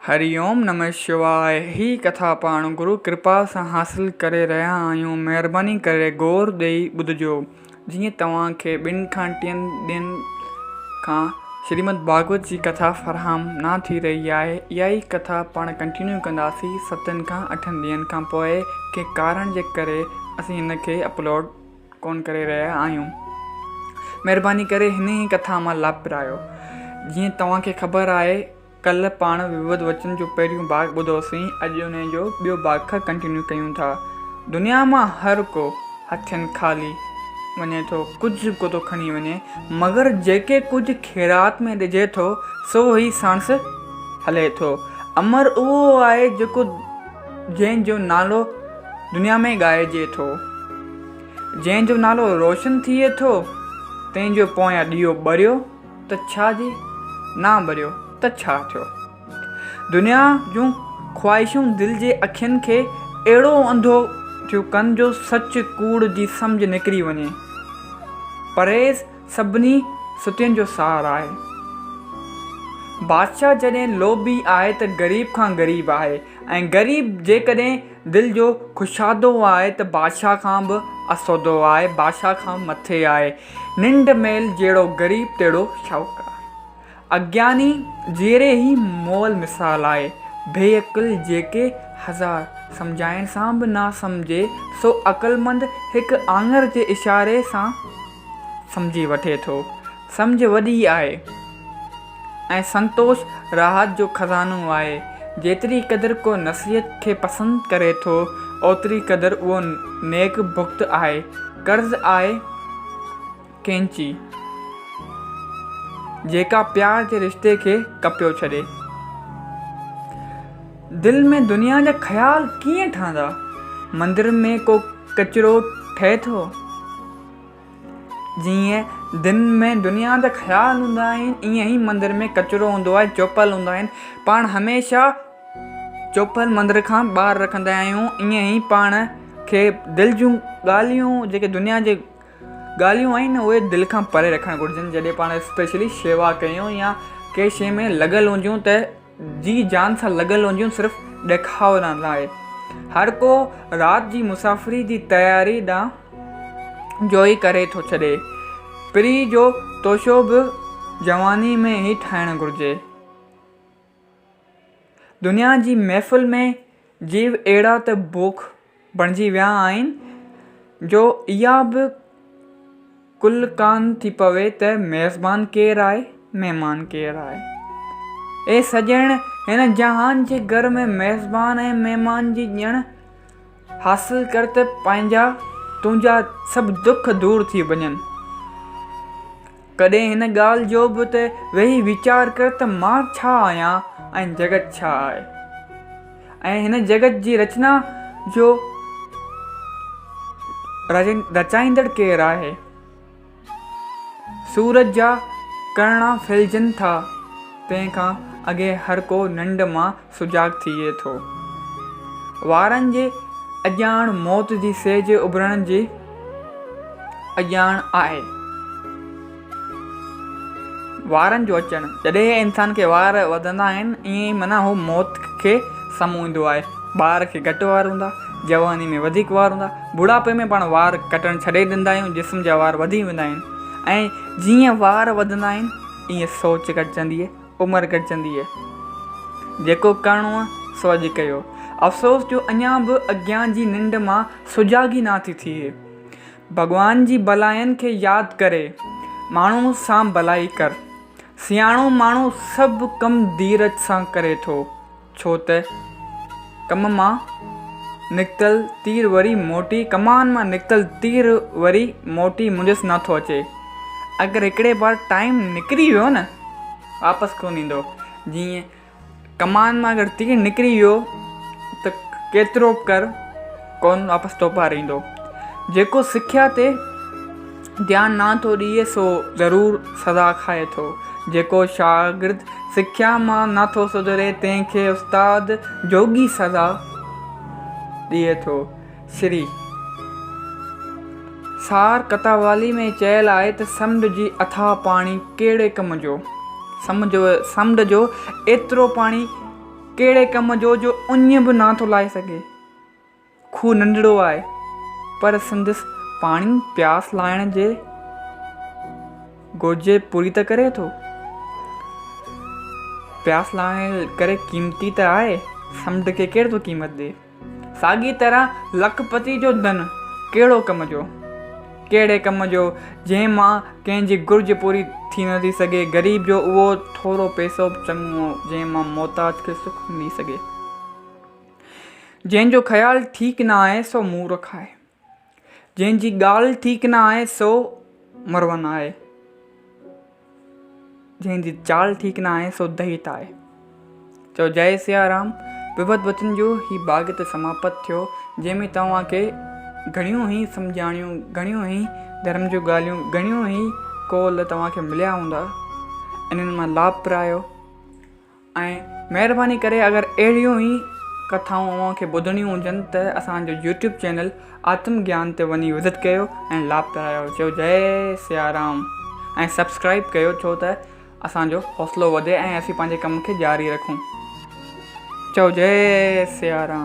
هري اوم نمه شواء هي ڪٿا پاڻ گرو ڪرپا سان حاصل ڪري رهيا آهيون مهرباني ڪري غور ڏئي ٻڌجو جيئن توهان کي ٻن کان ٽين ڏينهن کان شريمد ڀاڳوت جي ڪٿا فراهم نه ٿي رهي آهي اها ئي ڪٿا پاڻ ڪنٽينيو ڪنداسين ستن کان اٺن ڏينهن کان پوء ڪنهن ڪارڻ جي ڪري اسين هن کي اپلوڊ ڪون ڪري رهيا آهيون مهرباني ڪري هن ئي ڪٿا مان لاڀ پرايو جيئن توهان کي خبر آهي ڪلهه پاڻ ووڌ وچن جو پهريون ڀاڳ ٻڌوسين، اڄ انهي جو ٻيو ڀاڳ کان ڪنٽينيو ڪيون ٿا. دنيا مان هر ڪو هٿين خالي وڃي ٿو، ڪجهه به ڪوٿو کڻي وڃي، مگر جيڪي ڪجهه خيرات ۾ ڏجي ٿو، سو ئي ساڻس هلي ٿو. امر اهو آهي جيڪو جنهن جو نالو دنيا ۾ ڳائجي ٿو. جنهن جو نالو روشن ٿئي ٿو، تنهن جو پويان ڏيئو ٻريو. ته ڇا جي نه ٻريو ته ڇا ٿيو؟ دنيا جون خواهشون دل جي اکين کي اهڙو انڌو ٿيون ڪن جو سچ ڪوڙ جي سمجهه نڪري وڃي. پرهيز سڀني ستين جو سار آهي. بادشاهه جڏهن لوڀي آهي ته غريب کان غريب آهي ۽ غريب جيڪڏهن دل جو ڪشادو آهي ته بادشاهه کان به اسودو آهي، بادشاهه کان مٿي آهي. ننڊ ميل جهڙو غريب تهڙو شاهوڪار. اگياني جيئري هي مئل مثال آهي. بي عقل جيڪي هزار سمجهائڻ سان به نه سمجهي سو عقلمند هڪ آڱر جي اشاري سان سمجهي وٺي ٿو. سمجهه وڏي آهي ۽ سنتوش راحت جو خزانو آهي. جيتري قدر ڪو نصيحت کي پسند ڪري ٿو اوتري قدر اهو نيڪ بخت آهي. قرض آهي ڪينچي، جيڪا پيار جي رشتي کي ڪپيو ڇڏي. دل ۾ دنيا جا خيال ڪيئن ٺهندا؟ مندر ۾ ڪو ڪچرو ٺهي ٿو؟ جيئن دن ۾ دنيا جا خيال هوندا آهن، ائين ئي مندر ۾ ڪچرو هوندو آهي، چوپل هوندا آهن. پاڻ هميشه چوپل مندر کان ٻاهر رکندا آهيون، ائين ئي پاڻ کي دل جون ڳالهيون جيڪي دنيا جي ڳالهيون آهن اهي دل کان پري رکڻ گهرجن. جڏهن پاڻ اسپيشلي شيوا ڪيون يا ڪنهن شيء ۾ لڳل هجون ته جي جان سان لڳل هجون صرف ڏيکاء نه لاء. هر ڪو رات جي مسافري جي تياري ڏانهن جوئي ڪري ٿو ڇڏي. پرينء جو توشو به جواني ۾ ئي ٺاهڻ گهرجي. دنيا جي محفل ۾ جيو اهڙا ته بوک بڻجي ويا آهن جو اها به ڪل ڪانه ٿي پوي ته ميزبان ڪير آهي مهمان ڪير آهي. اي سڄڻ! هن جهان جي گهر ۾ ميزبان ۽ مهمان جي ڄڻ حاصل ڪر ته پنهنجا تنهنجا سڀ دک دور ٿي وڃن. ڪڏهن هن ڳالهه جو به ته ويهي ويچار ڪر ته مان ڇا آهيان ۽ جڳت ڇا آهي ۽ هن جڳت جي رچنا جو رچائيندڙ ڪير آهي؟ سورج جا ڪرڻا ڦهلجن ٿا، تنهن کان اڳي هر ڪو ننڊ مان سجاڳ ٿئي ٿو. وارن جي اڄاڻ موت جي سيج اڀرڻ جي اڄاڻ آهي. وارن جو اچڻ، جڏهن انسان کي وار وڌندا آهن، ائين ئي معنيٰ هو موت کي سامهون ايندو آهي. ٻار کي گهٽ وار هوندا، جواني ۾ وڌيڪ وار هوندا. بڙهاپي ۾ پاڻ وار ڪٽڻ ڇڏي ڏيندا آهيون، جسم جا وار وڌي ويندا آهن ۽ جيئن وار وڌندا آهن، ائين سوچ گهٽجندي آهي، عمر گهٽجندي آهي. جيڪو ڪرڻو آهي، سو اڄ ڪيو. افسوس جو اڃا به اگيان جي ننڊ مان سجاڳي نه ٿي ٿئي. ڀڳوان جي ڀلاين کي ياد ڪري، ماڻهوء سان ڀلائي ڪر. سياڻو ماڻهو سڀ ڪم ڌيرج سان ڪري ٿو، ڇو ته ڪم مان نڪتل تير وري موٽي ڪمان مان نڪتل تير وري موٽي منجهس نه ٿو اچي. اگر هڪڙي بار ٽائيم نڪري ويو نه، واپس ڪونه ايندو. جيئن ڪمان مان اگر تير نڪري ويو ته ڪيترو به ڪر ڪونه واپس توپار ايندو. جيڪو سکيا تي ڌيان نه ٿو ڏئي سو ضرور سزا کائي ٿو. جيڪو شاگرد سکيا مان نه ٿو سڌري تنهن کي استاد جوڳي سزا ڏئي ٿو. شري سار ڪتاوالي ۾ چيل آهي ته سمنڊ جي اٿاهه پاڻي ڪهڙي ڪم جو؟ سمنڊ جو ايترو پاڻي ڪهڙي ڪم جو جو اڃ به نه ٿو لاهي سگهي. کوهه ننڍڙو آهي، پر سندس پاڻي پياس لاهڻ جي گهرج پوري ته ڪري ٿو. پياس لاهڻ ڪري قيمتي ته آهي، سمنڊ کي ڪير ٿو قيمت ڏئي؟ ساڳي طرح لکپتي جو ڌن ڪهڙو ڪم جو؟ ڪهڙي ڪم جو، جنهن مان ڪنهن جي گهرج پوري ٿي نه ٿي سگهي. غريب جو اهو ٿورو پئسو به چڱو، جنهن مان محتاج کي سک ملي سگهي. جنهن جو خيال ٺيڪ نه آهي سو مورک آهي. جنهن جي ڳالهه ٺيڪ نه آهي سو مرون آهي. جنهن جي چال ٺيڪ نه آهي سو دهيت آهي. چئو جئي سيارام. وڀت وچن جو هي باغ تي سماپت ٿيو جنهن ۾ توهان کي گهڻيون ئي سمجهاڻيون گهڻيون ئي ڌرم جون ڳالهيون گهڻيون ئي قول توهان کي مليا هوندا انهن مان لاڀ پرايو. ۽ مهرباني ڪري اگر اهڙيون ئي ڪٿائون اوهان کي ٻڌڻيون هجن ته اسان جو يوٽيوب چينل آتم گيان تي وڃي وزٽ ڪيو ۽ لاڀ پرايو چيو جئي سيارام ۽ سبسڪرائب ڪيو ڇو ته اسان جو حوصلو وڌي ۽ اسين پنهنجي ڪم کي جاري رکون چئو جئي سيارام.